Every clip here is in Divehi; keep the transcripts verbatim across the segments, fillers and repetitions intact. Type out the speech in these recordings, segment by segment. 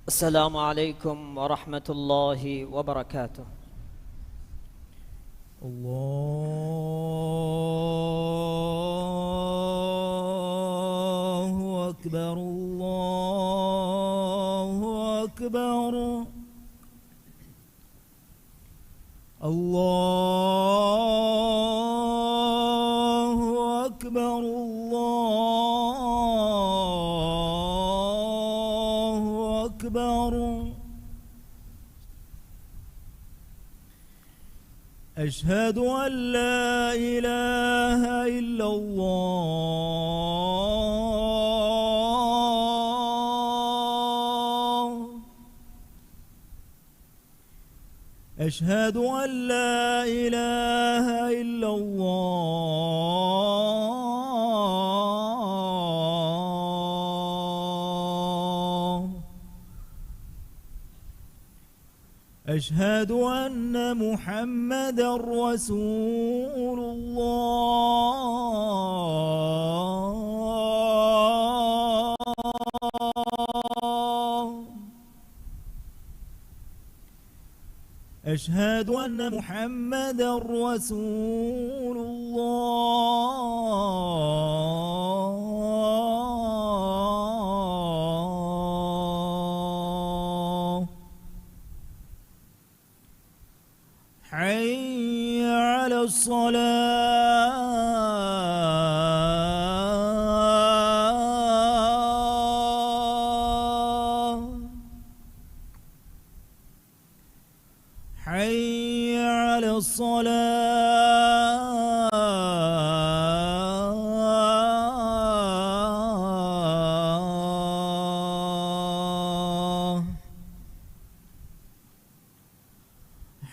السلام عليكم ورحمة الله وبركاته. الله أكبر، الله أكبر. الله أكبر، الله أكبر. أشهد أن لا إله إلا الله. أشهد أن لا إله إلا الله. أشهد أن محمدا رسول الله. أشهد أن محمدا رسول الله. حي على الصلاة. حي على الصلاة.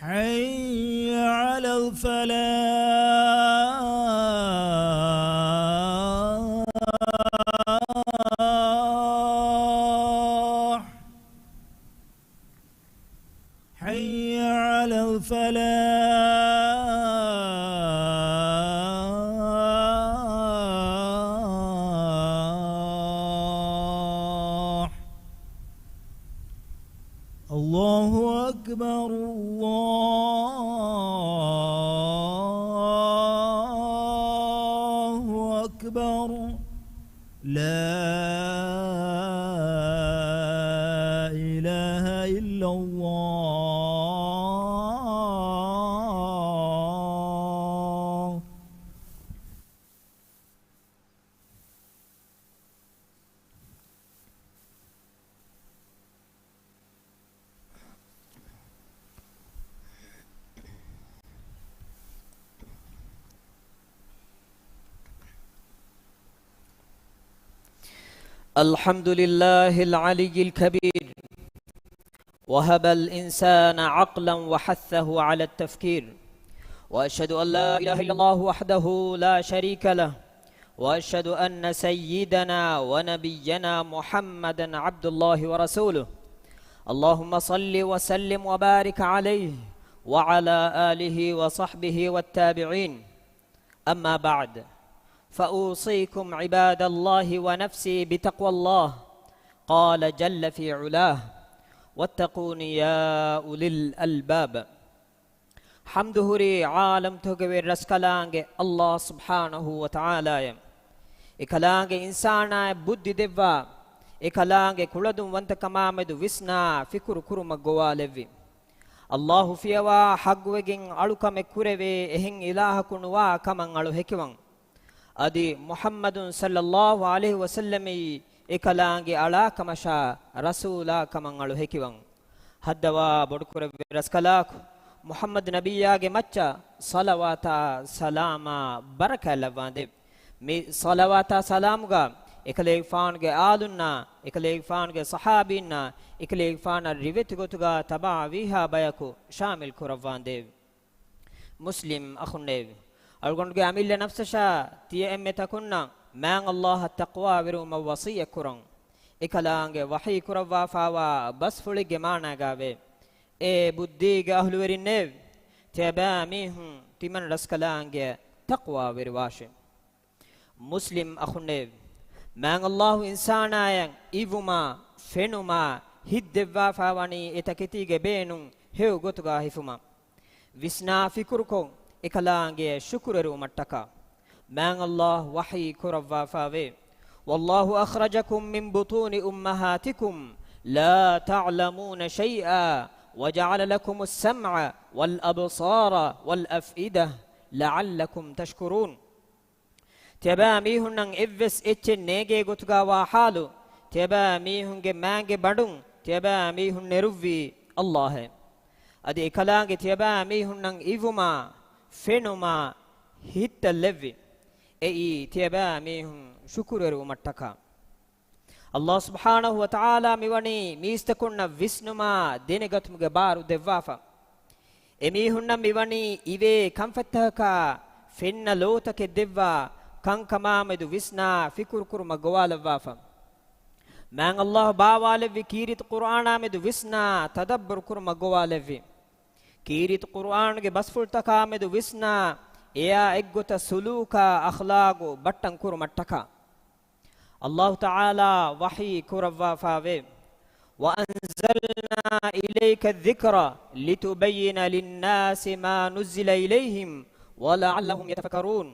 حي على الفلاح. حي على الفلاح. الله أكبر، الله أكبر. لا إله إلا الله. الحمد لله العلي الكبير، وهب الإنسان عقلا وحثه على التفكير، وأشهد أن لا إله إلا الله وحده لا شريك له، وأشهد أن سيدنا ونبينا محمدا عبد الله ورسوله. اللهم صل وسلم وبارك عليه وعلى آله وصحبه والتابعين. أما بعد، فأوصيكم عباد الله ونفسي بتقوى الله. قال جل في علاه: واتقون يا أولي الألباب. ޙަމްދު ހުރީ ޢާލަމްތަކުގެ ވެރި ރަސްކަލާނގެ ﷲ ސުބްޙާނަހޫ ވަތަޢާލާއަށް. އެކަލާނގެ އިންސާނާއަށް ބުއްދި ދެއްވާ، އެކަލާނގެ ކުޅަދުންވަންތަކަމާ މެދު ވިސްނާ ފިކުރު ކުރުމަށް ގޮވާލެއްވި. ﷲ ފިޔަވާ ޙައްޤުވެގެން އަޅުކަމެއް ކުރެވޭ އެހެން އިލާހަކު ނުވާ ކަމަށް އަޅު ހެކިވަން. އަދި މުޙައްމަދު ޞައްލައްލާހު ޢަލައިހި ވަސައްލަމީ އެކަލާނގެ އަޅާ ކަމަށާ ރަސޫލާ ކަމަށް އަޅު ހެކިވަން. ހައްދަވާ ބޮޑުކުރެއްވި ރަސްކަލާކު، މުޙައްމަދު ނަބިއްޔާގެ މައްޗަށް ޞަލަވާތާ ސަލާމާ ބަރަކާތް ލައްވާނދޭވެ. މި ޞަލަވާތާ ސަލާމުގަ އެކަލޭގެފާނުގެ އާލުންނާ، އެކަލޭގެފާނުގެ ޞަޙާބީންނާ، އެކަލޭގެފާނަށް ރިވެތި ގޮތުގަ ތަބަޢަވީހާ ބަޔަކު ޝާމިލް ކުރައްވާނދޭވެ. މުސްލިމް އަޚުންނޭވެ! އަޅުގަނޑުގެ އަމިއްލަ ނަފްސަށާ ތިޔަ އެންމެ ތަކުންނަށް މާތް ﷲ އަށް ތަޤްވާވެރިވުމަށް ވަޞިއްޔަތް ކުރަން. އެކަލާނގެ ވަޙީ ކުރައްވާފާވާ ބަސްފުޅެއްގެ މާނާގައިވޭ. އޭ ބުއްދީގެ އަހުލުވެރިންނޭވެ! ތިޔަބައިމީހުން ތިމަން ރަސްކަލާނގެއަށް ތަޤްވާވެރިވާށެ. މުސްލިމް އަޚުންނޭވެ! މާތް ﷲ އިންސާނާޔަށް އިވުމާ، ފެނުމާ، ހިތްދެއްވާފާވަނީ އެތަކެތީގެ ބޭނުން ހެޔޮ ގޮތުގަ ހިފުމަށް. ވިސްނާ ފިކުރުކޮށް، އެކަލާނގެއަށް ޝުކުރުވެރިވުމަށްޓަކާ. މާތް ﷲ ވަޙީ ކުރައްވާފާވޭ، والله أخرجكم من بطون أمهاتكم لا تعلمون شيئا وجعل لكم السمع والأبصار والأفئدة لعلكم تشكرون. ތިޔަބައިމީހުންނަށް އެއްވެސް އެއްޗެއް ނޭނގޭ ގޮތުގަ ވާ ޙާލު، ތިޔަބައިމީހުންގެ މާނގެ ބަނޑުން ތިޔަބައިމީހުން ނެރުއްވީ ﷲ އޭ. އަދި އެކަލާނގެ ތިޔަބައިމީހުންނަށް އިވުމާ، ފެނުމާ، ހިތްތައް ލެއްވި. އެއީ ތިޔަބައިމީހުން ޝުކުރުވެރިވުމަށްޓަކާ. ﷲ ސުބްޙާނަހު ވަތަޢާލާ މިވަނީ މީސްތަކުންނަށް ވިސްނުމާ ދެނެގަތުމުގެ ބާރު ދެއްވާފަ. އެމީހުންނަށް މިވަނީ އިވޭ ކަންފަތްތަކަކާ ފެންނަ ލޯތަކެއް ދެއްވާ، ކަންކަމާމެދު ވިސްނާ ފިކުރުކުރުމަށް ގޮވާލައްވާފަ. މާތް ﷲ ބާވާލެއްވި ކީރިތި ޤުރްއާނާމެދު ވިސްނާ ތަދައްބުރު ކުރުމަށް ގޮވާލެއްވި. ކީރިތި ޤުރްއާނުގެ ބަސްފުޅުތަކާމެދު ވިސްނާ، އެއާ އެއްގޮތަށް ސުލޫކާ އަޚްލާގު ބައްޓަން ކުރުމަށްޓަކާ. ﷲ ތަޢާލާ ވަޙީ ކުރައްވާފާވޭ، وأنزلنا إليك الذكر لتبين للناس ما نزل إليهم ولعلهم يتفكرون.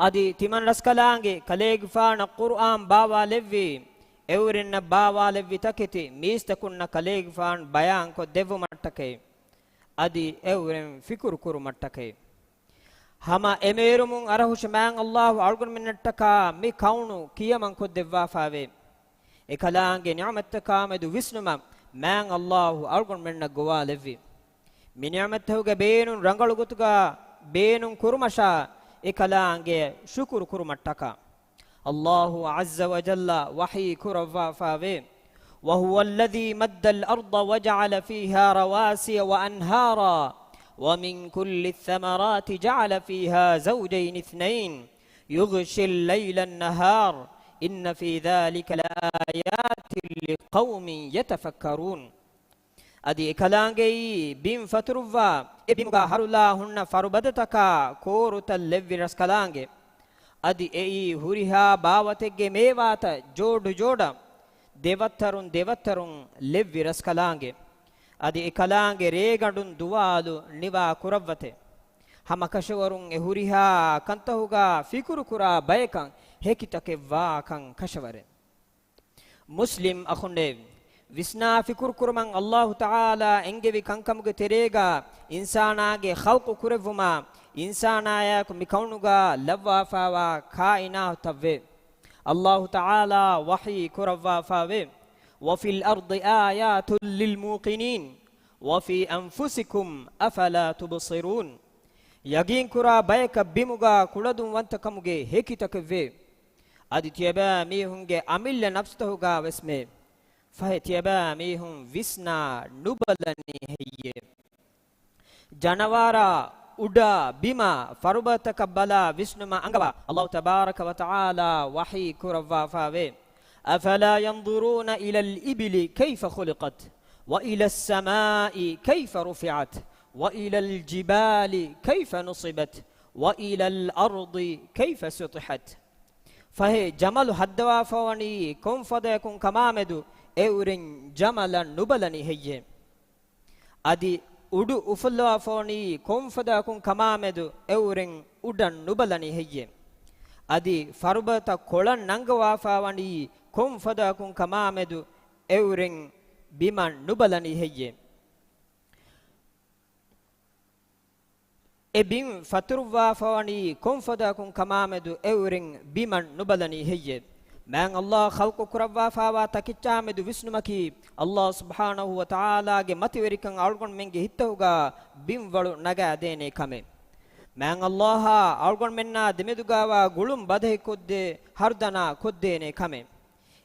އަދި ތިމަން ރަސްކަލާނގެ ކަލޭގެފާނަށް ޤުރްއާން ބާވާލެއްވީ، އެއުރެންނަށް ބާވާލެއްވި ތަކެތި މީސްތަކުންނަށް ކަލޭގެފާން ބަޔާންކޮށް ދެއްވުމަށްޓަކައި، އަދި އެއުރެން ފިކުރު ކުރުމަށްޓަކައި. ހަމަ އެމޭރުމުން އަރަހުށި މާތް ﷲ އަޅުގަނޑުމެންނަށްޓަކާ މި ކައުނު ކިޔަމަން ކޮށްދެއްވާފާވޭ. އެކަލާނގެ ނިޢުމަތްތަކާމެދު ވިސްނުމަށް މާތް ﷲ އަޅުގަނޑުމެންނަށް ގޮވާލެއްވި. މި ނިޢުމަތްތަކުގެ ބޭނުން ރަނގަޅު ގޮތުގަ ބޭނުން ކުރުމަށާ، އެކަލާނގެ ޝުކުރު ކުރުމަށްޓަކާ. ﷲ ޢައްޒަ ވަޖައްލަ ވަޙީ ކުރައްވާފާވޭ، وهو الذي مد الأرض وجعل فيها رواسي وأنهارا ومن كل الثمرات جعل فيها زوجين اثنين يغشي الليل النهار إن في ذلك لآيات لقوم يتفكرون. އަދި އެކަލާނގެއީ ބިން ފަތުރުއްވާ، އެ ބިމުގަ ހަރުލާ ހުންނަ ފަރުބަދަތަކާ ކޯރުތައް ލެއްވި ރަސްކަލާނގެ. އަދި އެއީ ހުރިހާ ބާވަތެއްގެ މޭވާތައް ޖޯޑު ޖޯޑަށް ދެވައްތަރުން ދެވައްތަރުން ލެއްވި ރަސްކަލާނގެ. އަދި އެކަލާނގެ ރޭގަނޑުން ދުވާލު ނިވާ ކުރައްވަތެ. ހަމަކަށަވަރުން އެ ހުރިހާ ކަންތަހުގަ ފިކުރުކުރާ ބަޔަކަށް ހެކިތަކެއް ވާކަން ކަށަވަރެއް. މުސްލިމް އަޚުންނޭ! ވިސްނާ ފިކުރު ކުރުމަށް ﷲ ތަޢާލާ އެންގެވި ކަންކަމުގެ ތެރޭގަ އިންސާނާގެ ޚަލްޤު ކުރެއްވުމާ، އިންސާނާޔާއެކު މި ކައުނުގަ ލައްވާފާވާ ކާއިނާތުތައްވޭ. ﷲ ތަޢާލާ ވަޙީ ކުރައްވާފާވޭ، وفي الأرض آيات للموقنين وفي أنفسكم أفلا تبصرون. ޔަގީންކުރާ ބަޔަކަށް ބިމުގަ ކުޅަދުންވަންތަކަމުގެ ހެކިތަކެއްވޭ. އަދި ތިޔަބައިމީހުންގެ އަމިއްލަ ނަފްސުތަކުގަ ވެސްމެ. ފަހެ ތިޔަބައިމީހުން ވިސްނާ ނުބަލަނީ ހެއްޔޭ؟ ޖަނަވާރާ، އުޑާ، ބިމާ، ފަރުބަދަތަކަށް ބަލާ ވިސްނުމަށް އަންގަވާ، ﷲ ތަބާރަކަ ވަތަޢާލާ ވަޙީ ކުރައްވާފާވޭ، أفلا ينظرون إلى الإبل كيف خلقت وإلى السماء كيف رفعت وإلى الجبال كيف نصبت وإلى الأرض كيف سطحت. ފަހެ ޖަމަލު ހައްދަވާފަވަނީ ކޮންފަދަޔަކުން ކަމާމެދު އެއުރެން ޖަމަލަށް ނުބަލަނީ ހެއްޔޭ؟ އަދި އުޑު އުފުއްލަވާފަވަނީ ކޮންފަދައަކުން ކަމާމެދު އެއުރެން އުޑަށް ނުބަލަނީ ހެއްޔޭ؟ އަދި ފަރުބަދަތައް ކޮޅަށް ނަންގަވާފަވަނީ ކޮންފަދައަކުން ކަމާމެދު އެއުރެން ބިމަށް ނުބަލަނީ ހެއްޔޭ؟ އެ ބިން ފަތުރުއްވާފަވަނީ ކޮންފަދައަކުން ކަމާމެދު އެއުރެން ބިމަށް ނުބަލަނީ ހެއްޔޭ؟ މާތް ﷲ ޚަލްޤު ކުރައްވާފާވާ ތަކެއްޗާމެދު ވިސްނުމަކީ، ﷲ ސުބްޙާނަހު ވަތަޢާލާގެ މަތިވެރިކަން އަޅުގަނޑުމެންގެ ހިތްތަކުގަ ބިންވަޅު ނަގާދޭނެ ކަމެއް. މާތް ﷲ އާ އަޅުގަނޑުމެންނާ ދެމެދުގައިވާ ގުޅުން ބަދަހިކޮށްދޭ، ހަރުދަނާ ކޮށްދޭނެ ކަމެއް.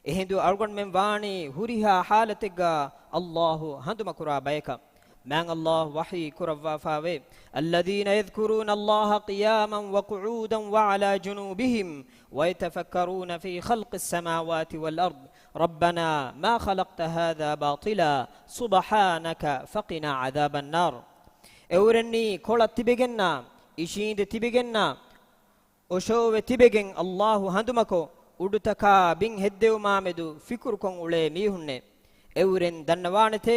އެހިނދު އަޅުގަނޑުމެން ވާނީ ހުރިހާ ޙާލަތެއްގަ ﷲ ހަނދުމަކުރާ ބަޔަކަށް. މާތް ﷲ ވަޙީ ކުރައްވާފާވޭ، الذين يذكرون الله قياما وقعودا وعلى جنوبهم ويتفكرون في خلق السماوات والأرض ربنا ما خلقت هذا باطلا سبحانك فقنا عذاب النار. އެއުރެންނީ ކޮޅަށް ތިބެގެންނާ، އިށީނދެ ތިބެގެންނާ، އޮށޯވެ ތިބެގެން ﷲ ހަނދުމަކޮށް، އުޑުތަކާ ބިން ހެއްދެވުމާމެދު ފިކުރުކޮށް އުޅޭ މީހުންނޭ. އެއުރެން ދަންނަވާނެތޭ،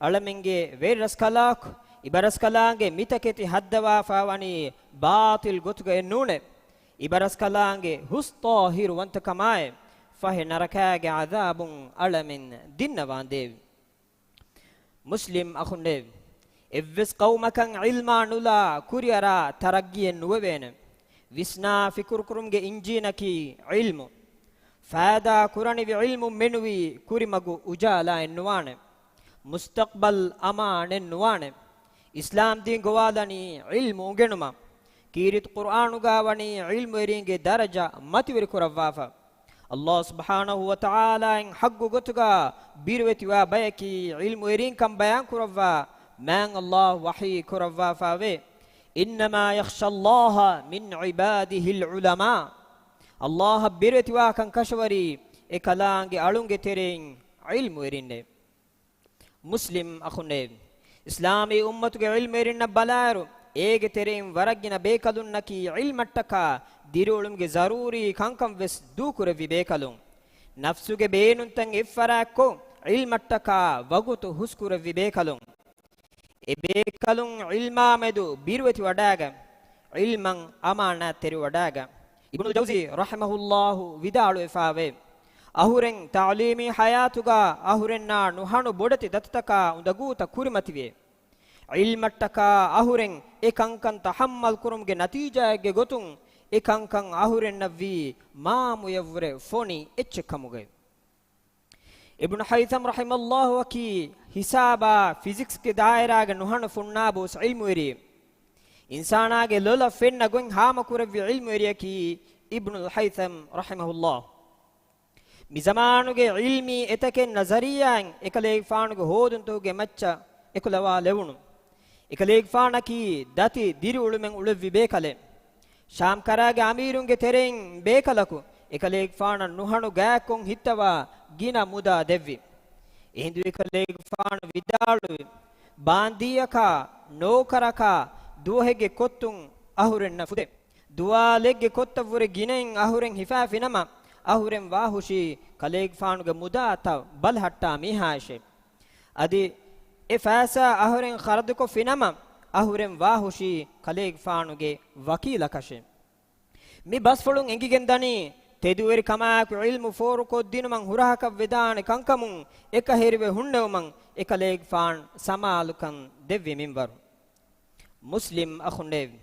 އަޅަމެންގެ ވެރިރަސްކަލާކު، އިބަރަސްކަލާނގެ މިތަކެތި ހައްދަވާފާވަނީ ބާޠިލް ގޮތުގައެއް ނޫނޭ. އިބަރަސްކަލާނގެ ހުސް ޠާހިރުވަންތަކަމާއެ، ފަހެ ނަރަކާގެ ޢަޛާބުން އަޅަމެން ދިންނަވާނދޭވި. މުސްލިމް އަޚުންނޭވި! އެއްވެސް ޤައުމަކަށް ޢިލްމާ ނުލާ ކުރިއަރާ ތަރައްގީއެއް ނުވެވޭނެ. ވިސްނާ ފިކުރުކުރުމުގެ އިންޖީނަކީ ޢިލްމު. ފައިދާ ކުރަނިވި ޢިލްމު މެނުވީ ކުރިމަގު އުޖާލާއެއް ނުވާނެ. މުސްތަޤްބަލް އަމާނެއް ނުވާނެ. އިސްލާމްދީން ގޮވާލަނީ ޢިލްމު އުނގެނުމަށް. ކީރިތި ޤުރްއާނުގާ ވަނީ ޢިލްމުވެރީންގެ ދަރަޖަ މަތިވެރި ކުރައްވާފަ. ﷲ ސުބްޙާނަހޫ ވަތަޢާލާއިން ޙައްޤު ގޮތުގާ ބިރުވެތިވާ ބަޔަކީ ޢިލްމުވެރީންކަން ބަޔާން ކުރައްވާ މާތް ﷲ ވަޙީ ކުރައްވާފާވޭ. إنما يخشى الله من عباده العلماء. ﷲ އަށް ބިރުވެތިވާކަން ކަށަވަރީ އެ ކަލާނގެ އަޅުންގެ ތެރެއިން ޢިލްމުވެރިންނޭ. މުސްލިމް އަޚުންނޭވި! އިސްލާމީ އުއްމަތުގެ ޢިލްމުވެރިންނަށް ބަލާއިރު، އޭގެ ތެރެއިން ވަރަށް ގިނަ ބޭކަލުންނަކީ ޢިލްމަށްޓަކާ ދިރިއުޅުމުގެ ޒަރޫރީ ކަންކަން ވެސް ދޫކުރެއްވި ބޭކަލުން. ނަފްސުގެ ބޭނުންތައް އެއްފަރާތްކޮށް، ޢިލްމަށްޓަކާ ވަގުތު ހުސްކުރެއްވި ބޭކަލުން. އެބޭކަލުން ޢިލްމާމެދު ބިރުވެތިވަޑާގަ، ޢިލްމަށް އަމާނާތްތެރިވަޑާގަ. އިބްނުލް ޖައުޒީ ރަޙިމަހުﷲ ވިދާޅުވެފާވޭ، އަހުރެން ތަޢުލީމީ ޙަޔާތުގަ އަހުރެންނާ ނުހަނު ބޮޑެތި ދަތިތަކާ އުނދަގޫތައް ކުރިމަތިވޭ. ޢިލްމަށްޓަކާ އަހުރެން އެ ކަންކަން ތަޙައްމަލް ކުރުމުގެ ނަތީޖާއެއްގެ ގޮތުން އެ ކަންކަން އަހުރެންނަށްވީ މާމުޔަށްވުރެ ފޮނި އެއްޗެއް ކަމުގައި. އިބްނު ހައިޘަމް ރަޙިމަﷲ އަކީ ހިސާބާ ފިޒިކްސްގެ ދާއިރާގެ ނުހަނު ފުންނާބޯސް ޢިލްމުވެރިއެއް. އިންސާނާގެ ލޮލަށް ފެންނަ ގޮތް ހާމަކުރެއްވި ޢިލްމުވެރިއަކީ އިބްނުލް ހައިޘަމް ރަޙިމަހުﷲ. މިޒަމާނުގެ ޢިލްމީ އެތަކެއް ނަޒަރިއްޔާއިން އެކަލޭގެފާނުގެ ހޯދުންތަކުގެ މައްޗަށް އެކުލަވާލެވުނު. އެކަލޭގެފާނަކީ ދަތި ދިރިއުޅުމެއް އުޅެއްވި ބޭކަލެއް. ޝާމް ކަރާގެ އަމީރުންގެ ތެރެއިން ބޭކަލަކު އެކަލޭގެފާނަށް ނުހަނު ގާތްކޮށް ހިއްތަވާ ގިނަ މުދާ ދެއްވި. އެހިނދު އެކަލޭގެފާނު ވިދާޅުވި، ބާންދީއަކާ ނޯކަރަކާ ދުވަހެއްގެ ކޮއްތުން އަހުރެންނަށް ފުދޭ. ދުވާލެއްގެ ކޮއްތަށްވުރެ ގިނައިން އަހުރެން ހިފާފިނަމަ، އަހުރެން ވާހުށީ ކަލޭގެފާނުގެ މުދާތައް ބަލަހައްޓާ މީހާއަށޭ. އަދި އެ ފައިސާ އަހުރެން ޚަރަދުކޮށްފިނަމަ، އަހުރެން ވާހުށީ ކަލޭގެފާނުގެ ވަކީލަކަށޭ. މި ބަސްފުޅުން އެނގިގެންދަނީ، ތެދުވެރިކަމާއެކު ޢިލްމު ފޯރުކޮށްދިނުމަށް ހުރަހަކަށް ވެދާނެ ކަންކަމުން އެކަހެރިވެ ހުންނެވުމަށް އެކަލޭގެފާނު ސަމާލުކަން ދެއްވި މިންވަރު. މުސްލިމް އަޚުންނޭވި!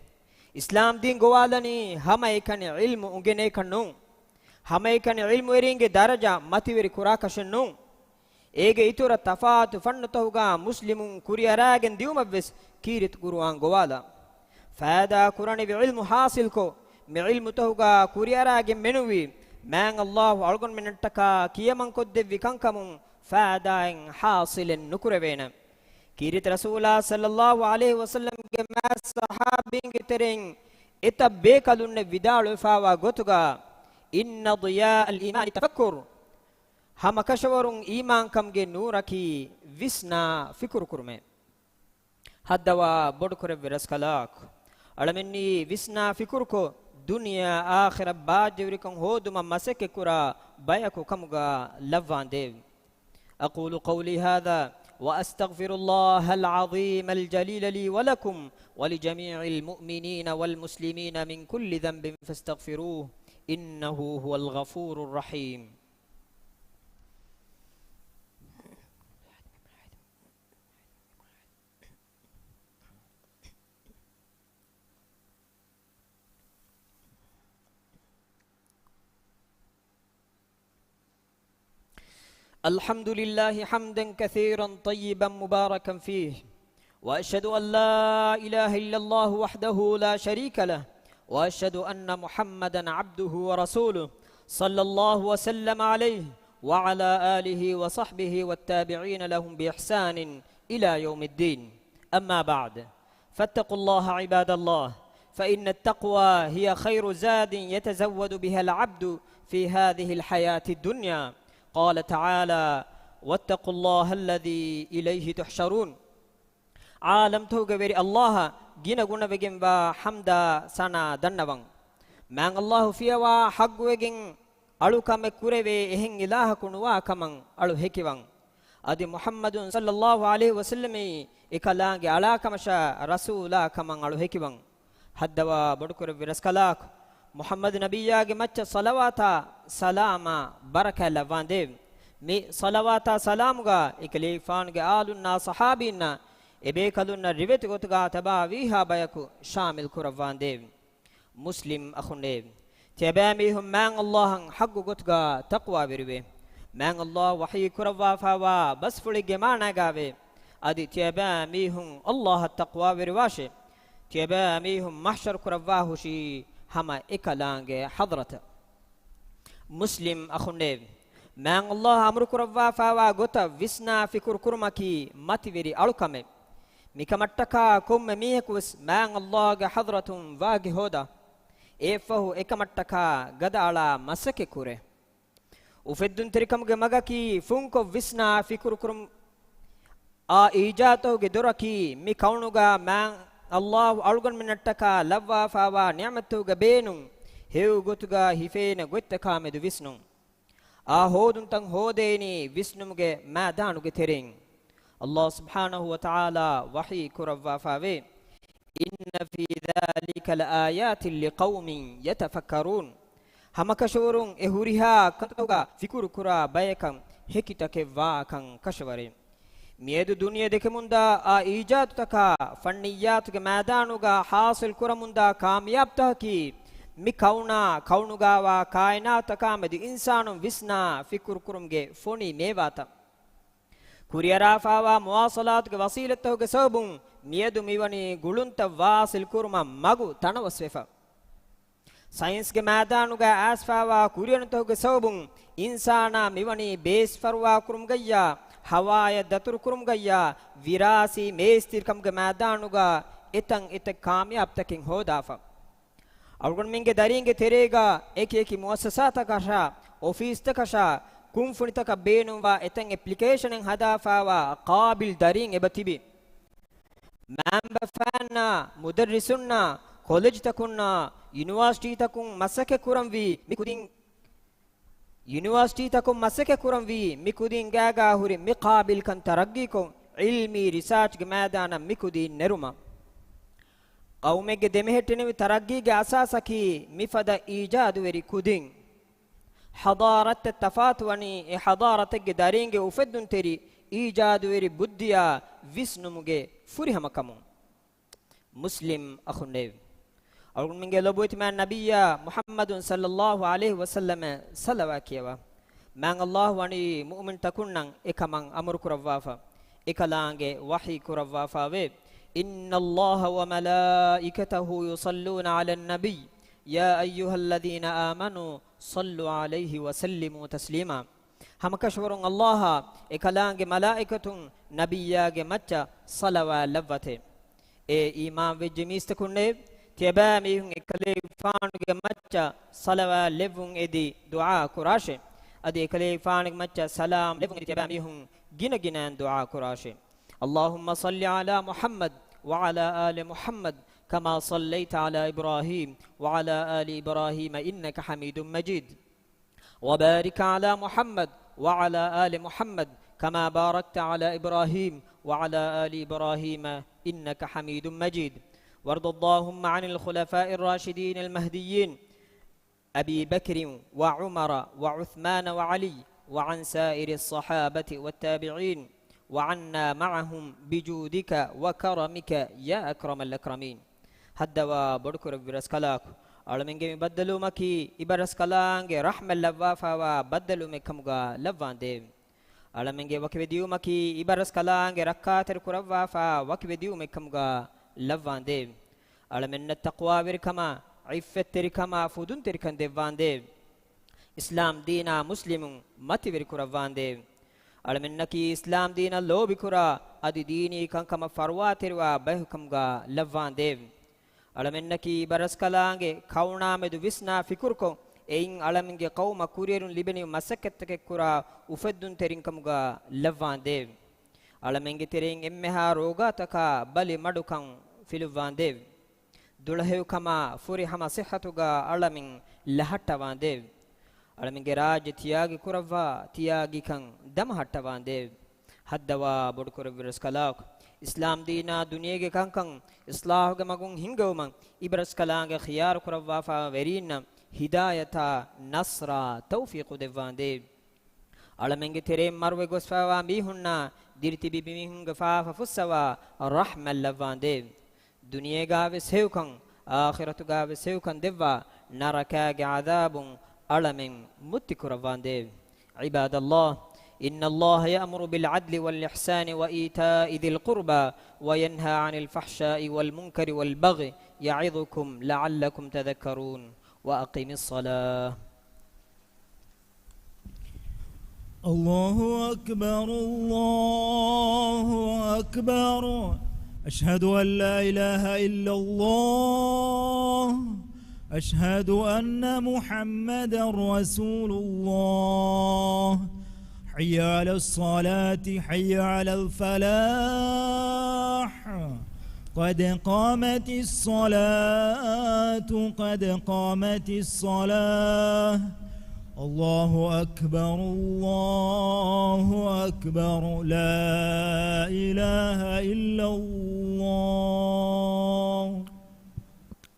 އިސްލާމްދީން ގޮވާލަނީ ހަމައެކަނި ޢިލްމު އުނގެނޭކަށް ނޫން. ހަމައެކަނި ޢިލްމުވެރީންގެ ދަރަޖަ މަތިވެރި ކުރާކަށެއް ނޫން. އޭގެ އިތުރަށް ތަފާތު ފަންނުތަކުގަ މުސްލިމުން ކުރިއަރާގެން ދިއުމަށްވެސް ކީރިތި ޤުރުއާން ގޮވާލާ. ފައިދާ ކުރަނިވި ޢިލްމު ޙާޞިލްކޮށް، މި ޢިލްމުތަކުގަ ކުރިއަރާގެން މެނުވީ، މާތް ﷲ އަޅުގަނޑުމެންނަށްޓަކާ ކިޔަމަންކޮށްދެއްވި ކަންކަމުން ފައިދާއެއް ޙާޞިލެއް ނުކުރެވޭނެ. ކީރިތި ރަސޫލާ ޞައްލައްލާހު ޢަލައިހި ވަސައްލަމްގެ މާތް ޞަޙާބީންގެ ތެރެއިން އެތައް ބޭކަލުންނެއް ވިދާޅުވެފާވާ ގޮތުގަ، إن ضياء الإيمان التفكر، ހަމަކަށަވަރުން އީމާންކަމުގެ ނޫރަކީ ވިސްނާ ފިކުރުކުރުމޭ. ހައްދަވާ ބޮޑުކުރެއްވި ރަސްކަލާކު، އަޅަމެންނީ ވިސްނާ ފިކުރުކޮށް، ދުނިޔެއާ އާޚިރަތް ބާއްޖަވެރިކޮށް ހޯދުމަށް މަސައްކަތްކުރާ ބަޔަކު ކަމުގަ ލައްވާނދޭވި. أقول قولي هذا وأستغفر الله العظيم الجليل لي ولكم ولجميع المؤمنين والمسلمين من كل ذنب فاستغفروه إنه هو الغفور الرحيم. الحمد لله حمدا كثيرا طيبا مباركا فيه، وأشهد أن لا إله إلا الله وحده لا شريك له، وأشهد أن محمدا عبده ورسوله، صلى الله وسلم عليه وعلى آله وصحبه والتابعين لهم بإحسان إلى يوم الدين. أما بعد، فاتقوا الله عباد الله، فإن التقوى هي خير زاد يتزود بها العبد في هذه الحياة الدنيا. قال تعالى: واتقوا الله الذي إليه تحشرون. ޢާލަމްތަކުގެ ވެރި ﷲއަށް ގިނަ ގުނަވެގެންވާ ޙަމްދާ ސަނާ ދަންނަވަން. މާތް ﷲ ފިޔަވާ ޙައްޤުވެގެން އަޅުކަމެއް ކުރެވޭ އެހެން އިލާހަކު ނުވާ ކަމަށް އަޅު ހެކިވަން. އަދި މުޙައްމަދު ޞައްލައްލާހު ޢަލައިހި ވަސައްލަމީ އެކަލާނގެ އަޅާކަމަށާ ރަސޫލާ ކަމަށް އަޅު ހެކިވަން. ހައްދަވާ ބޮޑުކުރެއްވި ރަސްކަލާކޮ، މުޙައްމަދު ނަބިއްޔާގެ މައްޗަށް ޞަލަވާތާ ސަލާމާ ބަރަކާތް ލައްވާނދޭވި. މި ޞަލަވާތާ ސަލާމުގަ އެކަލޭގެފާނުގެ އާލުންނާ ޞަޙާބީންނާ އެބޭކަލުންނަށް ރިވެތި ގޮތުގަ ތަބާވީހާ ބަޔަކު ޝާމިލް ކުރައްވާނދޭވި. މުސްލިމް އަޚުންނޭވެ! ތިޔަބައިމީހުން މާތް ﷲ އަށް ޙައްޤު ގޮތުގަ ތަޤްވާވެރިވޭ. މާތް ﷲ ވަޙީ ކުރައްވާފައިވާ ބަސްފުޅެއްގެ މާނައިގައިވޭ، އަދި ތިޔަބައިމީހުން ﷲ އަށް ތަޤްވާވެރިވާށޭ. ތިޔަބައިމީހުން މަޙްޝަރު ކުރައްވާހުށީ ހަމަ އެކަލާނގެ ޙަޟްރަތަށް. މުސްލިމް އަޚުންނޭވެ! މާތް ﷲ އަމުރު ކުރައްވާފައިވާ ގޮތަށް ވިސްނާ ފިކުރު ކުރުމަކީ މަތިވެރި އަޅުކަމެއް. މިކަމަށްޓަކާ ކޮންމެ މީހަކުވެސް މާތް ﷲ ގެ ޙަޟްރަތުން ވާގި ހޯދާ. އެއަށްފަހު އެކަމަށްޓަކާ ގަދައަޅާ މަސައްކަތް ކުރޭ. އުފެއްދުންތެރިކަމުގެ މަގަކީ ފުންކޮށް ވިސްނާ ފިކުރު ކުރުމު. އާ އީޖާދުތަކުގެ ދޮރަކީ މި ކައުނުގަ މާތް ﷲ އަޅުގަނޑުމެންނަށްޓަކާ ލައްވާފައިވާ ނިޢުމަތްތަކުގެ ބޭނުން ހެޔޮ ގޮތުގަ ހިފޭނެ ގޮތްތަކާމެދު ވިސްނުން. އާ ހޯދުންތައް ހޯދޭނީ ވިސްނުމުގެ މައިދާނުގެ ތެރެއިން. ﷲ ސުބްޙާނަހޫ ވަތަޢާލާ ވަޙީ ކުރައްވާފައިވޭ، إِنَّ فِي ذَٰلِكَ لَآيَاتٍ لِقَوْمٍ يَتَفَكَّرُونَ. ހަމަކަށަވަރުން އެ ހުރިހާ ކަންތައްތަކުގަ ފިކުރު ކުރާ ބަޔަކަށް ހެކިތަކެއް ވާކަން ކަށަވަރޭ. މިއަދު ދުނިޔެ ދެކެމުންދާ އާ އީޖާދުތަކާ، ފަންނިއްޔާތުގެ މައިދާނުގަ ޙާޞިލް ކުރަމުންދާ ކާމިޔާބުތަކަކީ، މި ކައުނާ، ކައުނުގައިވާ ކާއިނާތުތަކާމެދު އިންސާނުން ވިސްނާ ފިކުރު ކުރުމުގެ ފޮނި މޭވާތައް. ކުރިއަރާފައިވާ މުވާޞަލާތުގެ ވަސީލަތްތަކުގެ ސަބަބުން މިއަދު މިވަނީ ގުޅުންތައް ވާޞިލް ކުރުމަށް މަގު ތަނަވަސްވެފަ. ސައިންސްގެ މައިދާނުގައި އައިސްފައިވާ ކުރިއަރުތަކުގެ ސަބަބުން އިންސާނާ މިވަނީ ބޭސް ފަރުވާކުރުމުގައްޔާ، ހަވާޔަށް ދަތުރުކުރުމުގައްޔާ، ވިރާސީ މޭސްތިރިކަމުގެ މައިދާނުގަ އެތަން އެތައް ކާމިޔާބުތަކެއް ހޯދާފަ. އަޅުގަނޑުމެންގެ ދަރީންގެ ތެރޭގަ އެކި އެކި މުއައްސަސާތަކަށާ، އޮފީސްތަކަށާ، ކުންފުނިތަކަށް ބޭނުންވާ އެތަން އެޕްލިކޭޝަނެއް ހަދާފައިވާ ޤާބިލް ދަރީން އެބަ ތިބި. މައިންބަފައިންނާ، މުދައްރިސުންނާ، ކޮލެޖްތަކުންނާ، ޔުނިވާސިޓީތަކުން މަސައްކަތް ކުރަންވީ މި ކުދިން، ޔުނިވާސިޓީތަކުން މަސައްކަތް ކުރަންވީ މި ކުދިން ގާގާ ހުރި މި ޤާބިލްކަން ތަރައްގީކޮށް، ޢިލްމީ ރިސާޗްގެ މައިދާނަށް މި ކުދީން ނެރުމަށް. ޤައުމެއްގެ ދެމެހެއްޓެނިވި ތަރައްގީގެ އަސާސަކީ މިފަދަ އީޖާދުވެރި ކުދިން. ޙަޟާރަތްތައް ތަފާތުވަނީ އެ ޙަޟާރަތެއްގެ ދަރީންގެ އުފެއްދުންތެރި އީޖާދުވެރި ބުއްދިއާ ވިސްނުމުގެ ފުރިހަމަކަމުން. މުސްލިމް އަޚުންނޭވެ! އަޅުގަނޑުމެންގެ ލޮބުވެތި މާތް ނަބިއްޔާ މުޙައްމަދު ޞައްލައްލާހު ޢަލައިހި ވަސައްލަމަށް ޞަލަވާތް ކިޔަވާ. މާތް ﷲ ވަނީ މުއުމިންތަކުންނަށް އެކަމަށް އަމުރު ކުރައްވާފަ. އެކަލާނގެ ވަޙީ ކުރައްވާފައިވޭ، إِنَّ اللَّهَ وَمَلَائِكَتَهُ يُصَلُّونَ عَلَى النَّبِيِّ يَا أَيُّهَا الَّذِينَ آمَنُوا صَلُّوا عَلَيْهِ وَسَلِّمُوا تَسْلِيمًا. ހަމަކަށަވަރުން ﷲ އާ އެކަލާނގެ މަލާއިކަތުން ނަބިއްޔާގެ މައްޗަށް ޞަލަވާތް ލައްވަތޭ. އޭ އީމާންވެއްޖެ މީސްތަކުންނޭ! ތިޔަބައިމީހުން އެކަލޭގެފާނުގެ މައްޗަށް ޞަލަވާތް ލެއްވުން އެދި ދުޢާ ކުރާށޭ. އަދި އެކަލޭގެފާނުގެ މައްޗަށް ސަލާމް ލެއްވުން އެދި ތިޔަބައިމީހުން ގިނަގިނައިން ދުޢާ ކުރާށޭ. اللهم صل على محمد وعلى آل محمد كما صليت على إبراهيم وعلى آل إبراهيم إنك حميد مجيد. وبارك على محمد وعلى آل محمد كما باركت على إبراهيم وعلى آل إبراهيم إنك حميد مجيد. وارض اللهم عن الخلفاء الراشدين المهديين أبي بكر وعمر وعثمان وعلي وعن سائر الصحابة والتابعين وعنا معهم بجودك وكرمك يا أكرم الأكرمين. ހައްދަވާ ބޮޑުކުރެއްވި ރަސްކަލާކޮ، އަޅަމެންގެ މި ބައްދަލުވުމަކީ އިބަރަސްކަލާނގެ ރަޙްމަތް ލައްވާފައިވާ ބައްދަލުވުމެއްކަމުގަ ލައްވާނދޭވެ. އަޅަމެންގެ ވަކިވެ ދިޔުމަކީ އިބަރަސްކަލާނގެ ރައްކާތެރި ކުރައްވާފައި ވަކިވެ ދިޔުމެއްކަމުގަ ލައްވާނދޭވެ. އަޅަމެންނަށް ތަޤްވާވެރިކަމާ، ޢިއްފަތްތެރިކަމާ، ފުދުންތެރިކަން ދެއްވާނދޭވެ. އިސްލާމް ދީނާ މުސްލިމުން މަތިވެރި ކުރައްވާނދޭވެ. އަޅަމެންނަކީ އިސްލާމް ދީނަށް ލޯބިކުރާ، އަދި ދީނީ ކަންކަމަށް ފަރުވާތެރިވާ ބަޔަކުކަމުގަ ލައްވާނދޭވެ. އަޅަމެންނަކީ އިބަރަސްކަލާނގެ ކައުނާމެދު ވިސްނާ ފިކުރުކޮށް، އެއިން އަޅަމެންގެ ޤައުމަށް ކުރިއެރުން ލިބެނިވި މަސައްކަތްތަކެއް ކުރާ އުފެއްދުންތެރިންކަމުގަ ލައްވާނދޭވެ. އަޅަމެންގެ ތެރެއިން އެންމެހާ ރޯގާތަކާ ބަލި މަޑުކަން ފިލުއްވާނދޭވެ. ދުޅަހެޔޮކަމާ ފުރިހަމަ ޞިއްޙަތުގަ އަޅަމެން ލަހައްޓަވާނދޭވެ. އަޅަމެންގެ ރާއްޖެ ތިޔާގި ކުރައްވާ ތިޔާގިކަން ދަމަހައްޓަވާނދޭވެ. ހައްދަވާ ބޮޑުކުރެއްވި ރަސްކަލާކޮ، އިސްލާމް ދީނާ ދުނިޔޭގެ ކަންކަން އިސްލާހުގެ މަގުން ހިންގަވުމަށް އިބަރަސްކަލާނގެ ޚިޔާރު ކުރައްވާފަ ވެރީންނަށް ހިދާޔަތާ ނަޞްރާ ތައުފީޤު ދެއްވާނދޭވެ. އަޅަމެންގެ ތެރެއިން މަރުވެ ގޮސްފައިވާ މީހުންނާ ދިރިތިބި މީހުންގެ ފާފަ ފުއްސަވާ ރަޙްމަތް ލައްވާނދޭވެ. ދުނިޔޭގާވެސް ހެޔޮކަން، އާޚިރަތުގާވެސް ހެޔޮކަން ދެއްވާ، ނަރަކާގެ ޢަޛާބުން އަޅަމެން މުއްތި ކުރައްވާނދޭވެ. عباد الله، إن الله يأمر بالعدل والإحسان وإيتاء ذي القربى وينهى عن الفحشاء والمنكر والبغي يعظكم لعلكم تذكرون. وأقم الصلاة. الله أكبر، الله أكبر. أشهد أن لا إله إلا الله. أشهد أن محمدا رسول الله. حي على الصلاة، حي على الفلاح. قد قامت الصلاة، قد قامت الصلاة. الله أكبر، الله أكبر. لا إله إلا الله.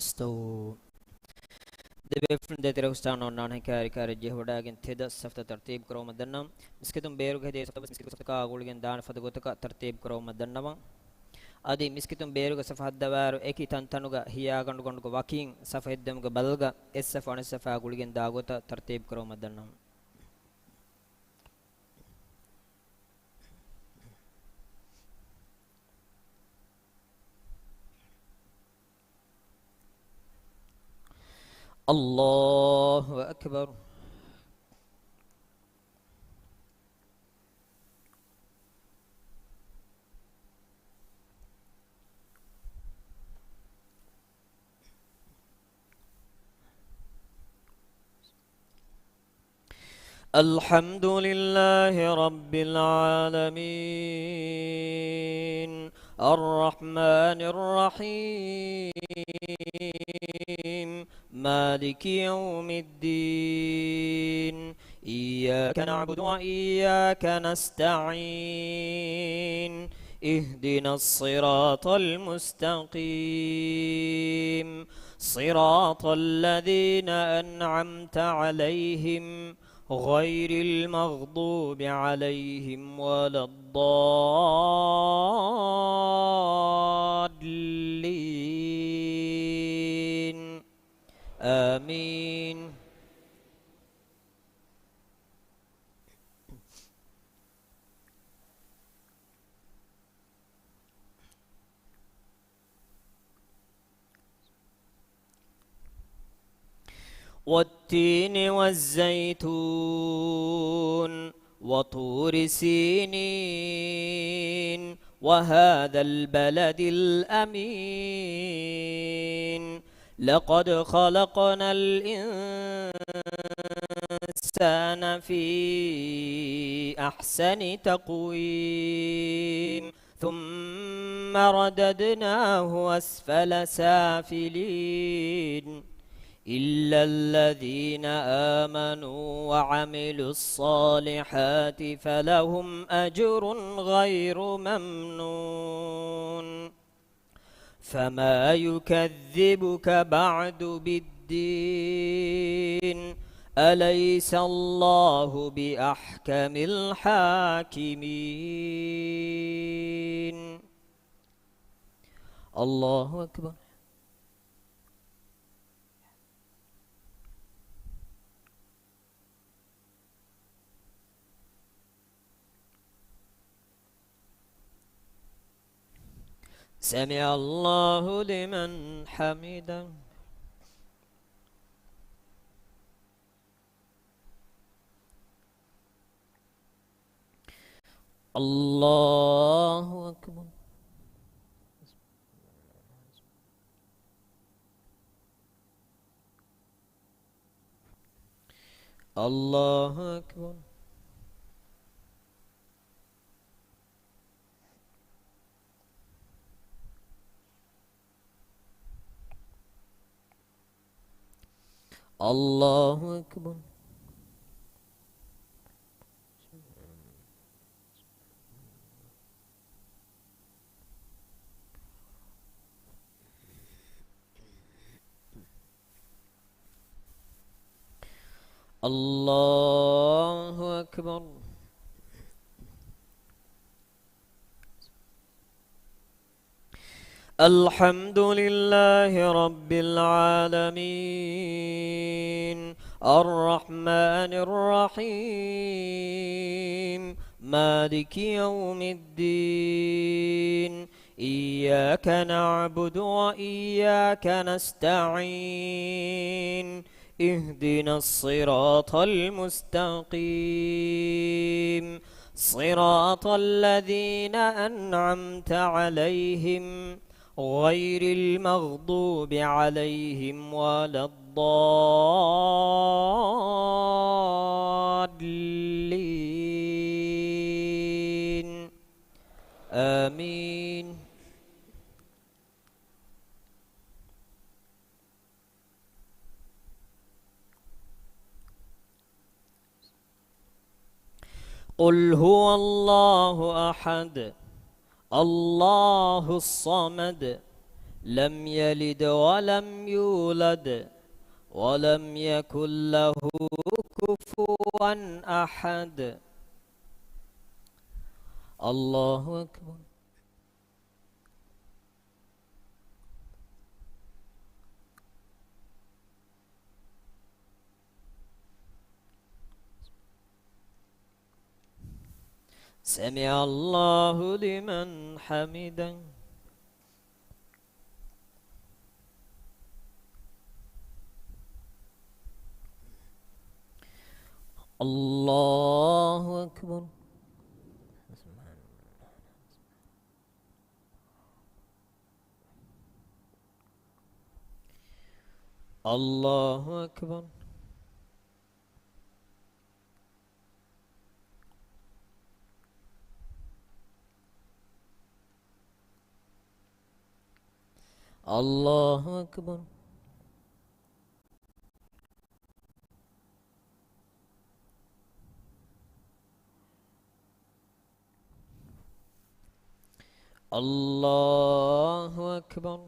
استووا. ދެބޭފުޅުން ދޭތެރޭ ހުސްޓާން އޮންނާނެ ކާރި ކާރި ޖެހިވަޑައިގެން ތެދަށް ސަފުތައް ތަރުތީބު ކުރަވަމަށް ދަންނަވަން. މިސްކިތުން ބޭރުގަ ހެދޭ ސަފުތައް މިސްކިތު ސަފުތަކާ ގުޅިގެން ދާނެ ފަދަ ގޮތަކަށް ތަރުތީބު ކުރަވަމަށް ދަންނަވަން. އަދި މިސްކިތުން ބޭރުގަ ސަފު ހައްދަވާއިރު އެކި ތަންތަނުގަ ހިޔާގަނޑުގަނޑުގަ ވަކިން ސަފު ހެއްދެމުގެ ބަލްގަ އެއް ސަފު އަނެއް ސަފާ ގުޅިގެން ދާ ގޮތަށް ތަރުތީބު ކުރަވަމަށް ދަންނަވަން. الله أكبر. الحمد لله رب العالمين، الرحمن الرحيم، مالك يوم الدين، إياك نعبد وإياك نستعين، اهدنا الصراط المستقيم، صراط الذين أنعمت عليهم غير المغضوب عليهم ولا الضالين. آمين. والتين والزيتون وطور سينين وهذا البلد الأمين. لقد خلقنا الإنسان في أحسن تقويم. ثم رددناه أسفل سافلين. إلا الذين آمنوا وعملوا الصالحات فلهم أجر غير ممنون. فما يكذبك بعد بالدين. أليس الله بأحكم الحاكمين. الله أكبر. سمع الله لمن حمده. الله أكبر. الله أكبر. الله أكبر. الله أكبر. الحمد لله رب العالمين. الرحمن الرحيم. مالك يوم الدين. إياك نعبد وإياك نستعين. اهدنا الصراط المستقيم. صراط الذين أنعمت عليهم غير المغضوب عليهم ولا الضالين. آمين. قل هو الله أحد، الله الصمد، لم يلد ولم يولد، ولم يكن له كفوا أحد. الله أكبر. سمع الله لمن حمده. الله أكبر. الله أكبر. الله أكبر. الله أكبر.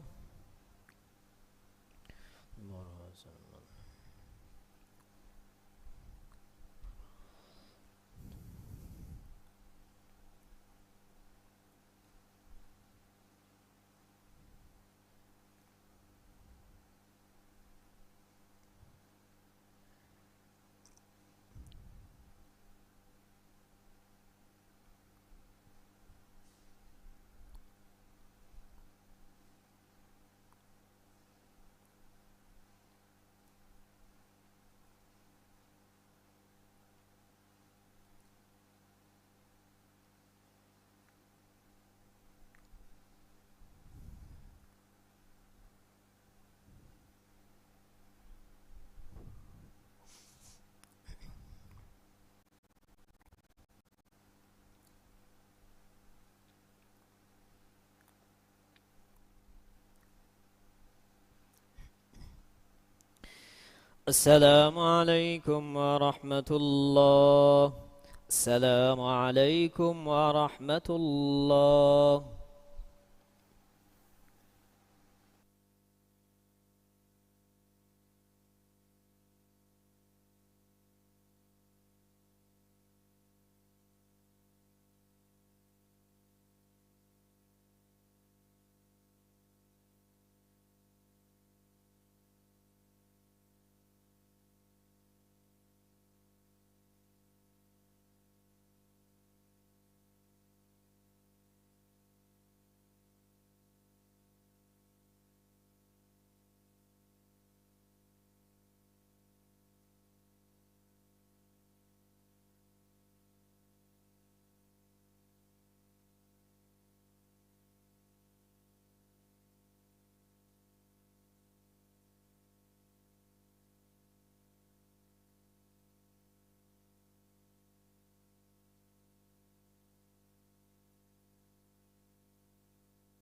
السلام عليكم ورحمة الله. السلام عليكم ورحمة الله.